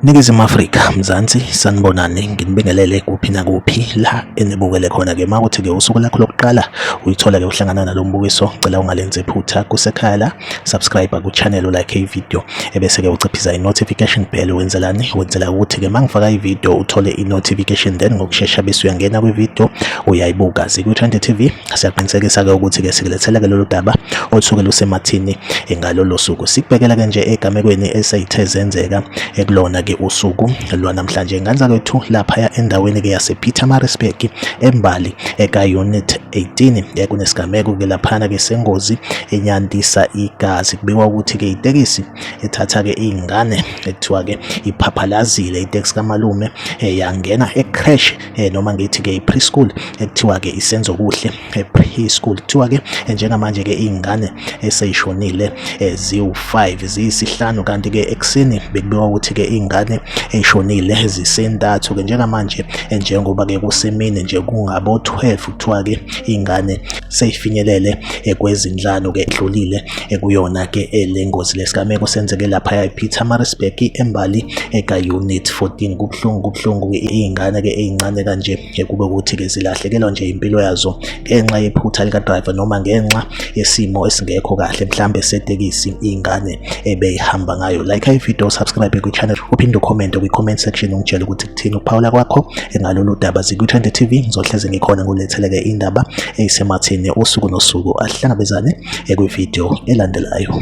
Ningizimu Afrika, Mzansi, sanibonani, nginibingelele kuphi nakuphi la enibukele khona-ke. Uma kuthi-ke usuku lakho lokuqala uyithola-ke uhlangana nalo mbukiso, cela ungalenzi iphutha, kusekhaya la, subscribe ku-channel, ulike i-video, ebese-ke uciphiza i-notification bell. Wenzelani? Wenzela ukuthi-ke uma ngifaka i-video uthole i-notification, then ngokushesha bese uyangena kwi-video uyayibuka. Zikwi-Trend TV, siyaqinisekisa-ke ukuthi-ke sikulethela-ke lolu daba olusuke lusemathini ngalolo suku. Sikubhekela-ke nje egamekweni eseyithe zenzeka ekulona-ke usuku lwanamhlanje. Ngane zakwethu, laphaya endaweni-ke yasePietermaritzburg eMbali eka-Unit 18 kunesigameko-ke laphana-ke sengozi enyantisa igazi. Kubikwa ukuthi-ke itekisi ethatha-ke iy'ngane ekuthiwa-ke iphaphalazile iteksi kamalume yangena e-creche, noma ngithi-ke i-preschool ekuthiwa-ke iSenzokuhle preschool. Kuthiwa-ke njengamanje-ke iy'ngane eseyishonile ziwu-5, ziyisihlanu, kanti-ke ekuseni bekubikwa ukuthi-ke iy'ngane ey'shonile zisentathu-ke. Njengamanje njengoba-ke kusemini nje kungabo-12, kuthiwa-ke iy'ngane seyifinyelele kwezinhlanu-ke edlulile kuyona-ke le ngozi. Lesigameko senzeke laphaya ePietermaritzburg eMbali eka-Unit 14. Kubuhlungu, kubuhlungu-ke iy'ngane-ke ey'ncane kanje kube ukuthi-ke zilahlekelwa nje impilo yazo ngenxa yephutha lika-driver noma ngenxa yesimo esingekho kahle mhlambe setekisi iy'ngane ebeyihamba ngayo. Like i-video, subscribe kwi-channel, uphinde ucommente kwi-comment section ungitshele ukuthi kuthini ukuphawula kwakho ngalolu daba. Zikwi-Trend TV, ngizohleze ngikhona ngulethele-ke indaba eyisematheni usuku nosuku. Ahlangabezane kwi-video elandelayo.